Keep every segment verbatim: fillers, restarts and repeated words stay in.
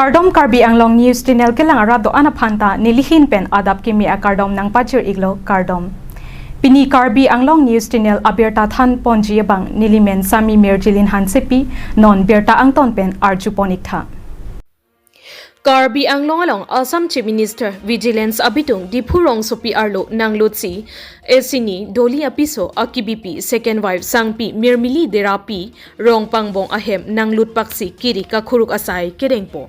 Kardom, Karbi Anglong News Channel kelang arat do-an aphanta nelihin pen adap kimi akardom nangpajir-iklo, kardom. Pini Karbi Anglong News Channel abirta thanponji abang nelimen Sami Mirjilin Hansepi, non birta angton pen arjupon-iktha. Karbi Anglong along Assam Chief Minister Vigilance abitung Diphu rongsopi arlo nanglutsi Esini Doli apiso akibipi second wife Sangpi Mirmili Derapi rong pangbong ahem nanglutpaksi kiri kakhuruk asai kedengpo.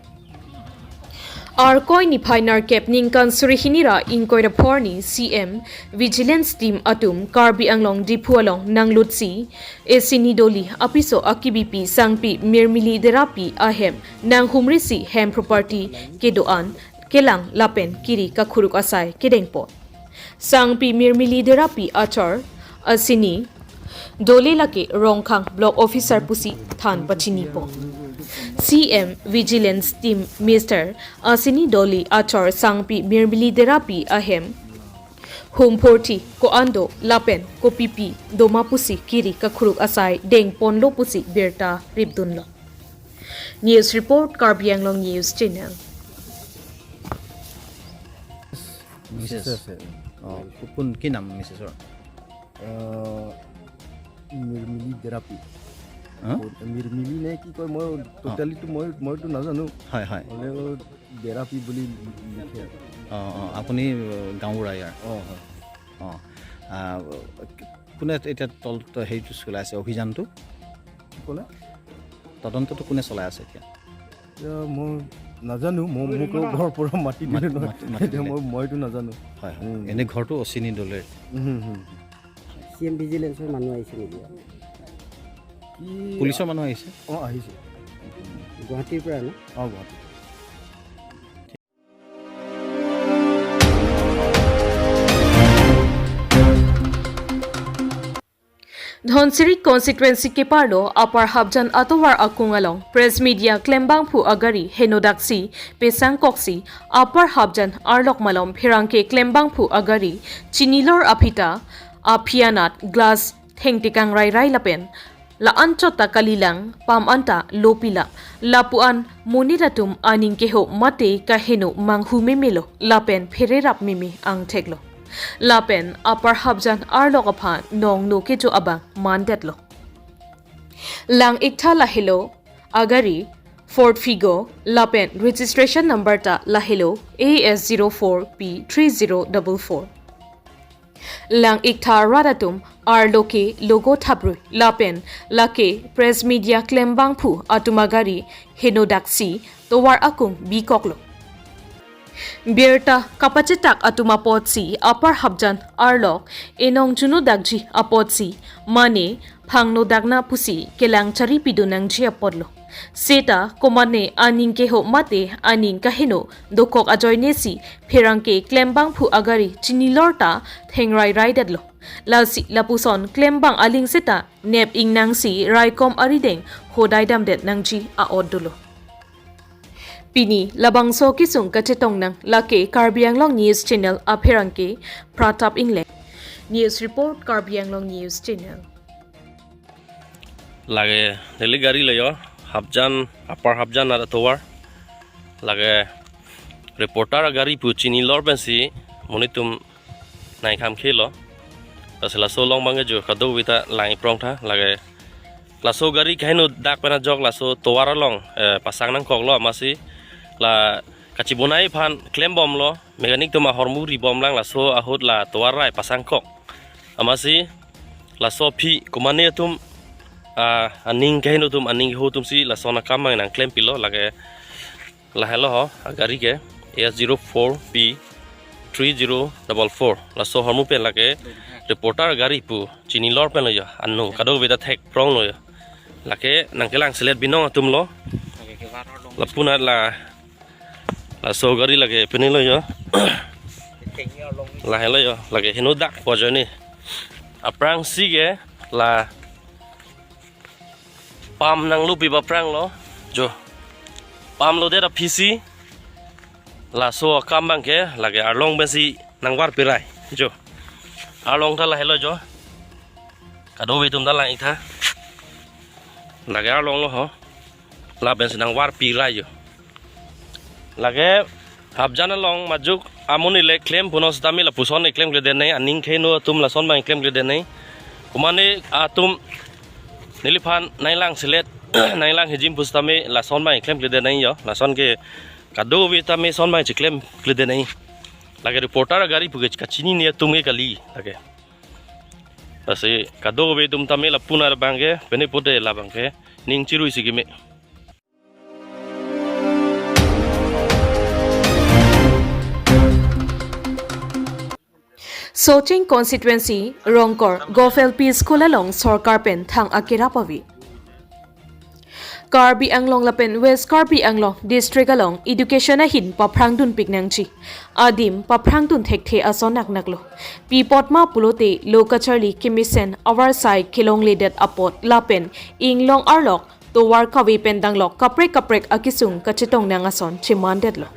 Arkoi niphai nerkep ningkan suri hini ra ingkoi ra pho arni C M Vigilance Team atum Karbi Anglong Diphu along nanglutsi Esini Doli apiso akibipi Sangpi Mirmili Derapi ahem nanghumrisi hem property kedo-an kelang lapen kiri kakhuruk asai kedengpo. Sangpi Mirmili Derapi achor Asini Doli lake Rongkhang Block Officer pusi than pachinipo. C M Vigilance Team Mister Asini Doli achor Sangpi Mirmili Derapi ahem humphurthi ko-an do lapen kopipi doma pusi kiri kakhuruk asai dengponlo pusi birta ripdunlo. News report, Karbi Anglong News Channel. Mrs. Mrs আছে। অ, কোন, কি নাম মিছেছৰ? আহ, মিৰমিলি ডেৰাপি। হা? মিৰমিলি নে কি কয়, মই ট'টেলিটো মই মইতো নাজানো। হয়, হয়। হ'লেও ডেৰাপি বুলি লিখে আৰু। অ, অ, আপুনি গাঁওবুঢ়া ইয়াৰ? অ, হয়। অ, আ, কোনে এতিয়া তল হেৰিটো চলাই আছে অভিযানটো? কি ক'লে? তদন্তটো কোনে চলাই আছে এতিয়া? এতিয়া মই নাজানো, মই মোক ঘৰৰ পৰা মাতি দিলে মাতি- নহয়। মাতি- মাতি এতিয়া দিলে। মই মইতো নাজানো। হয়, হয়। উম। এনে ঘৰটো অচিনি দলেৰ? উম, হুম, হুম। চি এম ভিজিলেন্সৰ মানুহ আহিছে নেকি? কি পুলিচৰ মানুহ আহিছে? অ, আহিছে। গুৱাহাটীৰ পৰা ন? অ, Guwahati. Dhonsiri constituency keparlo Upper Hapjan atovar akung along press media klembangphu agari henodaksi pesangkoksi Upper Hapjan arlok malom pherangke klembangphu agari chinilor aphita aphi anat glass thengtekang rairai lapen la-anchot ta kalilang, pam anta lopila, lapu-an monit atum aning keho mate kaheno manghu memelo lapen phererap meme angtheklo. Lapen Upper Hapjan arlok aphan nongno kejo abang mandetlo. Lang-iktha lahelo agari Ford Figo lapen registration number ta lahelo A S zero four P three zero double four. Lang-iktha rat atum arlo ke logo thaprui lapen lake press media klembangphu atum agari henodaksi tovar akung bikoklo. Birta kapachetak atum apotsi Upper Hapjan arlok enong chunodakji apotsi mane phangnodakna pusi kelang charipidun nangji apotlo. Seta komatne aning keho mate aning kaheno dokok ajoinesi pherangke klembangphu agari chinilor ta thengrairaidetlo. Lasi lapuson klembang aling seta nep-ingnangsi raikom arideng hodaidamdet nangji a-ot dolo. Pini labangso kesung kachetong nang lake Karbi Anglong News Channel apherangke Pratap Engleng. News report, Karbi Anglong News Channel. Lake neli gari lo yo, Hapjan, Upper Hapjan arat atovar. Lake reporter agari pu chinilor pensi monit atum nangkam khelo. Lasi laso along abangke jo kadokave ta lang-iprong tha, lake laso gari kahenodak pen ajok laso tovar along, eh, pasang nangkoklo, amatsi la kachibonai aphan klembomlo, mechanic atum ahormu ribomlang, laso ahut la tovar rai pasangkok. Amatsi laso aphi komatne atum, ah, aning kaheno atum, aning keho atumsi lason akam abang nangklempilo, lake lahelo ho agari ke A S zero four P three zero double four. Laso ahormu pen lake reporter gari pu chinilor pen lo yo, anung kadokave ta thekpronglo yo. Lake nangkelang selet binong atumlo. Lapu anat la laso gari lake pini lo yo. Lahelo yo, lake henodak pu ajoine. Aphrangsi ke la pam nanglopi ba aphranglo jo. Pam lodet aphisi laso akam abangke lake arlong pensi nangvarpirai jo. Arlong ta lahelo jo. Kadokave atum ta lang-iktha. Lake arlong lo ho. La pensi nangvarpirai jo. Lake hapjan along majok amonit le klem punon sitame lapuson eklem klemkle det nai, aning kheno atum lason abang eklem klemkle det nai. Komane atum neliphan nanglang selet nanglang hijim pusitame lason abang eklem klemkle det nai jo. Lason ke kadokave tame son abang chiklemkle det nai. Lake reporter agari puke kachinine atum ke kali lake. Lasi kadokave atum tame lapu-an abang ke pene pute labang ke ning chirui si keme. Socheng constituency Rongkor Govt L P School along sorkar pen thang akerap ave. Karbi Anglong lapen West Karbi Anglong district along education ahin paphrangdun pik nangji. Adim paphrangdun thekthe ason naknaklo. Pi apotma pulote lo kacharli kemesen avarsai kelongledet apot lapen inglong arlok tovar kave pen danglok kaprek kaprek akesung kachetong nang ason chemandetlo.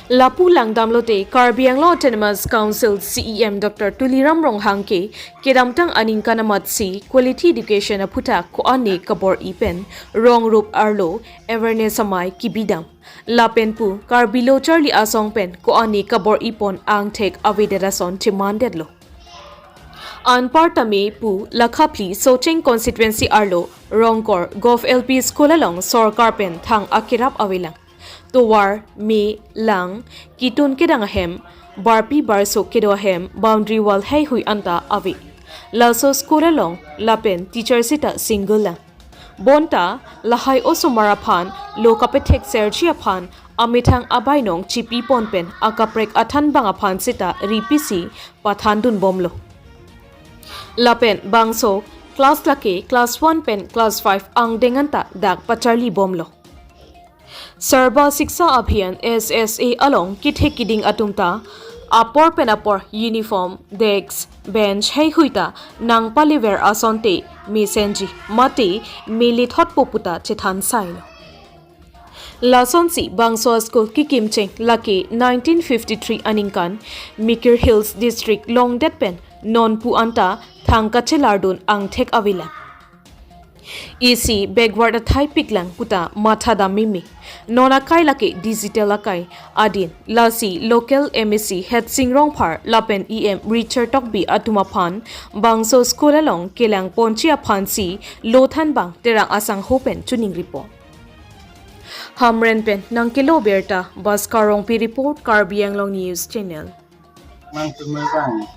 Lapu langdamlote Karbi Anglong Autonomous Council C E M Doctor Tuliram Ronghang ke kedamtang aningkan amatsi quality education aphuthak ko-an ne kabor-i pen rong rup arlo awareness amei kebidam. Lapen pu Karbi lo charli asong pen ko-an ne kabor-i pon angthek avedet ason chemandetlo. Anparta me pu lakha phli Socheng constituency arlo Rongkor Govt L P School along sorkar pen thang akerap avelang. Tovar, me, lang, kitun kedang ahem, barpi barso kedo ahem, boundary wall heihui anta ave. Laso school along lapen teacher sita single lang. Bonta lahai osomar aphan lo kapethek serji aphan amethang abainong chipi pon pen akaprek athan bang aphan sita ripisi pathandun bomlo. Lapen bangso class lake class one pen class five angdeng anta dak pacharli bomlo. Sarva Shiksha Abhiyan S S A along kethek kiding atum ta apor pen apor uniform, desk, bench heihui ta nangpalever asonte mesenji mate melethotpo puta chethan sailo. Lasonsi bangso school kekimcheng lake nineteen fifty-three aningkan Mikir Hills District longdet pen non pu anta thang kachelardun angthek avelang. Isi backward athai piklang puta matha dam meme. Non akai lake digital akai adin. Lasi local M A C Headsing Rongphar lapen E M Richard Tokbi atum aphan bangso school along kelang ponji aphansi lo than bang Terang Asangho pen choningripo. Hamren pen nangkelo birta Bhaskar Rongpi report, Karbi Anglong News Channel. Mang tumai bang,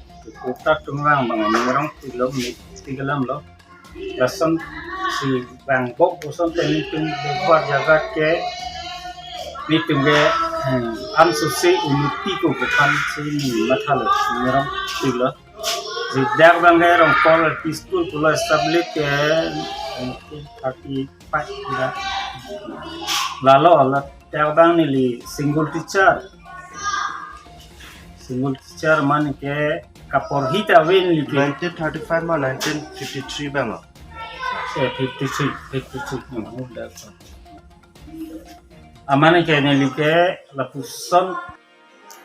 kota tumai bang, bang, merong tilo, mi, tigalam lo. Lasonsi bang bok boson teni tum bor jagat ke, mi tum ke, hmm, am susi unuti ko bukan si ni mathalo, merong tilo. Sidak bang ke Rongkor L P School pulo establish ke, eh, thirty five da. Lalo la dak bang neli single teacher. Single teacher man ke kaporhi ta ave neli ke. Nineteen thirty-five ma nineteen fifty-three bang lo. Eh, fifty-three, fifty-three. Hmm, dak. Aman ke neli ke lapuson.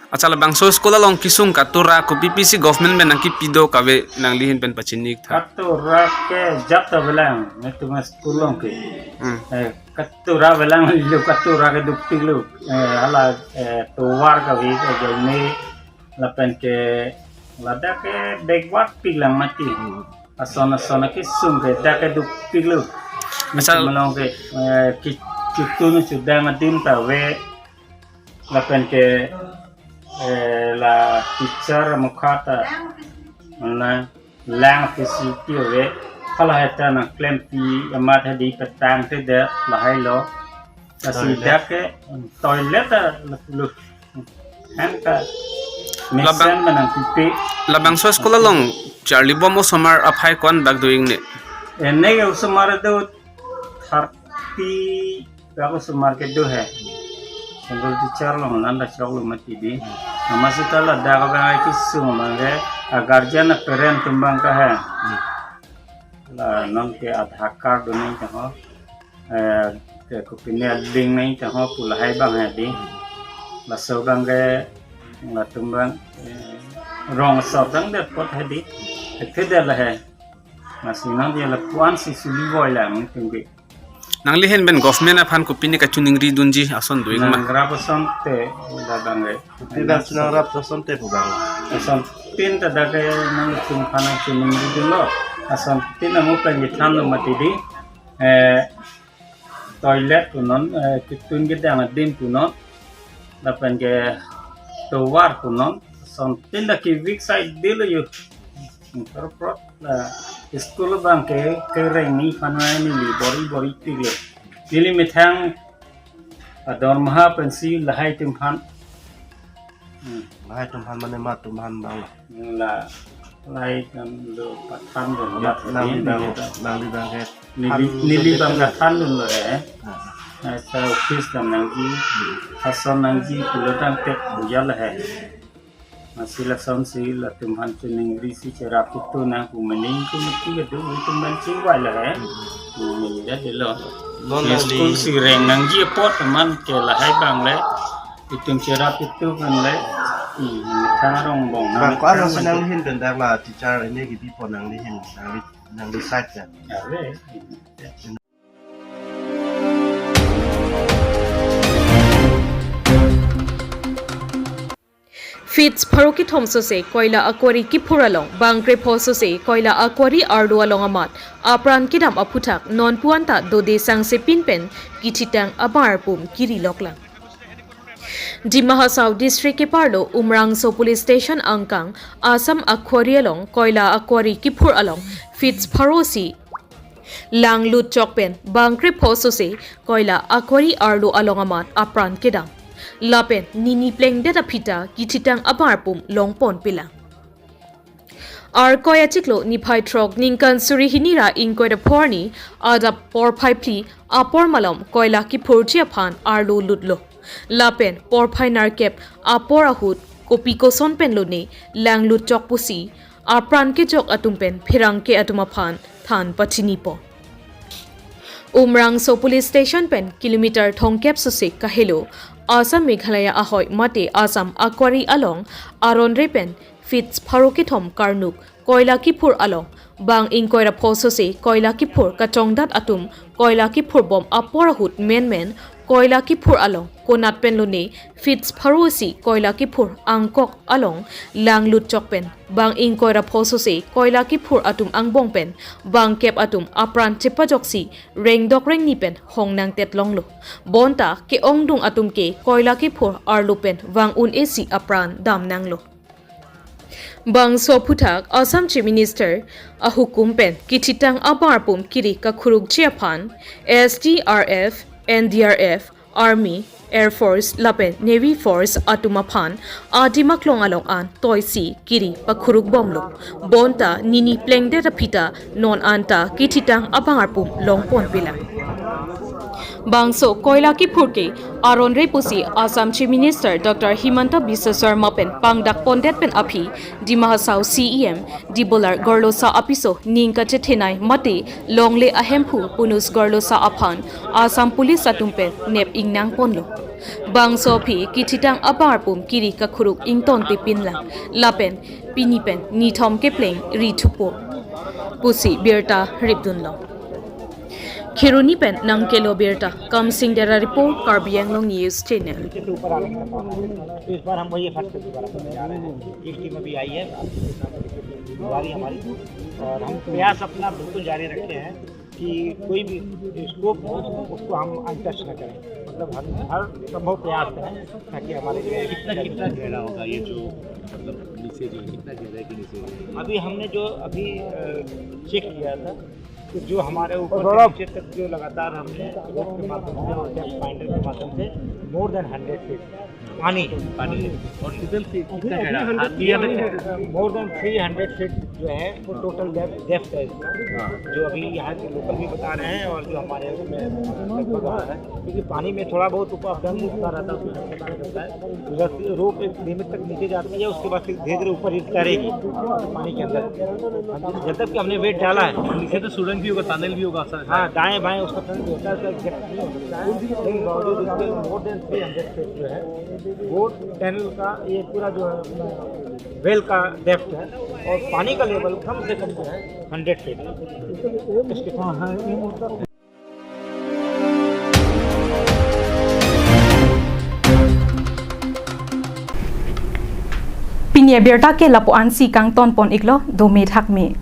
Achala bangso school along kesung katura kopi pisi government pen nangkipi do kave nangli ahin pen pachini tha. Katura ke jat ta avelang, netum school along ke. Hmm. Eh, katura avelang lo, katura ke dukpiklo. Eh, hala, eh, tovar kave ke jane lapen ke ladak ke backward piklang mati. Hmm. Ason ason kesung ke dak ke dukpiklo. Asal netum along ke, eh, ki-, kitun sudang adim ta ave. Lapen ke, eh, la teacher mukha ta, na lang facility ave. Hala heta nangklempi amat hedi petang te de lahai lo. Lasi toilet. Dak ke toilet ta lu. Hang ta labang mesen manang pipe. Labangso school along charli bom osomar aphai ko-an bak do ingne? Ene osomar do thirty bak osomar kedo he. Single teacher along landa choklo mati di. Nama sita ladak abang ai kesung abang ke, a guardian a parent atum abang ke he. Hmm. La non ke Aadhaar card do nangji ho. Eh, ke kopine link nangji ho pu lahai abang he di. Laso abang ke latum abang, eh, rong asor dang det apot he di. Thekthe det la he. Lasi nangji lapu-an si suli voilang tum ke. Nangli ahin pen government aphan kopine kachiningri dunji ason do-ik ma? Nangrap asonte, dadang le. Kopi abang si nangrap asonte pu abang? Asonte ta dak ke nangtum aphan nangchiningri dunlo. Asonte nang pen kethanlo mati di. Eh, toilet punon, eh, kitun kedang adim punon. Lapen ke tovar punon. Asonte dak kevik side dilo yo. Terprot la school abang ke kereng ni aphan neli bor-i bor-i tiklo. Neli methang adormaha pensi lahai atum aphan. Hmm. Lahai atum aphan mane ma atum aphan abang lo? La, lahai kan lo pathan lo. Nang, nangli abang, nangli abang ke neli, than neli abang ke than lo eh. Ah. Asa office dam nangji, ason nangji pulo tangte buya lahai. Masi lasonsi latum aphan chiningri si cherap itu nang pu mening pu mati kedo itum aphan chingvai lahai. Hmm. Hmm, ya delo. Non ya nangli school si reng nangji apot aman ke lahai abang le. Itum cherap itu kan le. Hmm, thang rong bong nang. Abang ko-an thang si nangli ahin pen dak la teacher ini kebi pon nangli ahin, nangli, nangli side ya. Ya, we. Feet pharo kethom sose koila a-quarry kiphur along, bang krepho sose koila a-quarry arlo along amat apran kedam aphuthak nonpu anta dode sangse pinpen kithitang abar pum kiri loklang. Dima Hasao District keparlo Umrangso Police Station angkang Assam a-quarry along koila a-quarry kiphur along feet pharo si langlut chok pen bang krepho sose koila a-quarry arlo along amat apran kedam. Lapen nini plengdet aphita kithitang abar pum longpon pilang. Arkoi achiklo niphai throk ningkan suri hini ra ingkoi ra pho arni adap porphai phli apor malom koila kiphurji aphan arlo lutlo. Lapen porphai nerkep apor ahut kopi koson pen lone langlut chok pusi apran kejok atum pen pherangke atum aphan than pachinipo. Umrangso Police Station pen kilometer thomkep sose kahelo Assam Meghalaya ahoi mate Assam a-quarry along aron re pen feet pharo kethom karnuk koila kiphur along bang ingkoi ra pho sose koila kiphur kachongdat atum koila kiphur bom apor ahut menmen koila kiphur along konat pen lone feet pharo si koila kiphur angkok along langlut chok pen bang ingkoi ra pho sose koila kiphur atum angbong pen bangkep atum apran chepajok si rengdok rengni pen hong nangtet longlo. Bonta ke-ongdung atum ke koila kiphur arlo pen vang un-e si apran dam nanglo. Bangso aphuthak Assam Chief Minister ahukum pen kithitang abar pum kiri kakhurukji aphan S D R F, N D R F, Army, Air Force lapen Navy Force atum aphan adim aklong along an toisi kiri pakhuruk bomlo. Bonta nini plengdet aphita non anta kithitang abar pum longpon pilang. Bangso koila kiphur ke aron re pusi Assam Chief Minister Doctor Himanta Biswa Sarma pen pangdak pondet pen aphi Dima Hasao C E M Debolal Gorlosa apiso ning kachethenei mate longle ahemphu Punus Gorlosa aphan Assam Police atum pen nep ingnang ponlo. Bangso aphi kithitang abar pum kiri kakhuruk ingtonte pinlang lapen pini pen nithom kepleng ri thupo pusi birta ripdunlo. Kheroni pen nangkelo birta, Kamsing Dera report, Karbi Anglong News Channel. नीचे से ऊपर आने की संभावना है। तो इस बार हम वही एफर्ट से दोबारा करने जा रहे हैं। एक टीम अभी आई है, हमारी, हमारी, और हम प्रयास अपना बिल्कुल जारी रखे हैं कि कोई भी स्कोप हो, उसको हम अनटच न करें। मतलब, हम हर संभव प्रयास करें ताकि हमारे जो है कितना, कितना गहरा होगा ये जो, मतलब, नीचे जो है, कितना गहरा है कि नीचे? अभी हमने जो अभी, अ, चेक किया था, तो जो हमारे ऊपर से नीचे तक जो लगातार हमने रोप के माध्यम से और डेप्थ फाइंडर के माध्यम से मोर देन हंड्रेड फीट पानी, पानी है। और किधर से कितना गहरा? हाथ दिया ना? More than three hundred feet जो है, वो टोटल डेप्थ, डेप्थ है इसका। हाँ। जो अभी यहाँ के लोकल भी बता रहे हैं और जो हमारे उसमें लगभग आ रहा है, क्योंकि पानी में थोड़ा बहुत ऊपर अप डाउन होता रहता है, उसमें पता नहीं चलता है। तो बस रोप एक लिमिट तक नीचे जाती है, उसके बाद फिर धीरे धीरे ऊपर हिट करेगी पानी के अंदर। जब तक कि हमने वेट डाला है। नीचे तो सुरंग भी होगा, टनल भी होगा, सर। हाँ, दाएं बाएं उसका टनल होता है, सर, एग्जैक्ट नहीं हो सकता है। लेकिन बावजूद उसके more than three hundred feet जो है, वो टनल का, ये पूरा जो है, वेल का डेप्थ है और पानी का लेवल कम से कम जो है, हंड्रेड फीट। इसके, हाँ, हाँ, ये motor Pini abirta ke lapu-an si kangton pon iklo, dome thakme.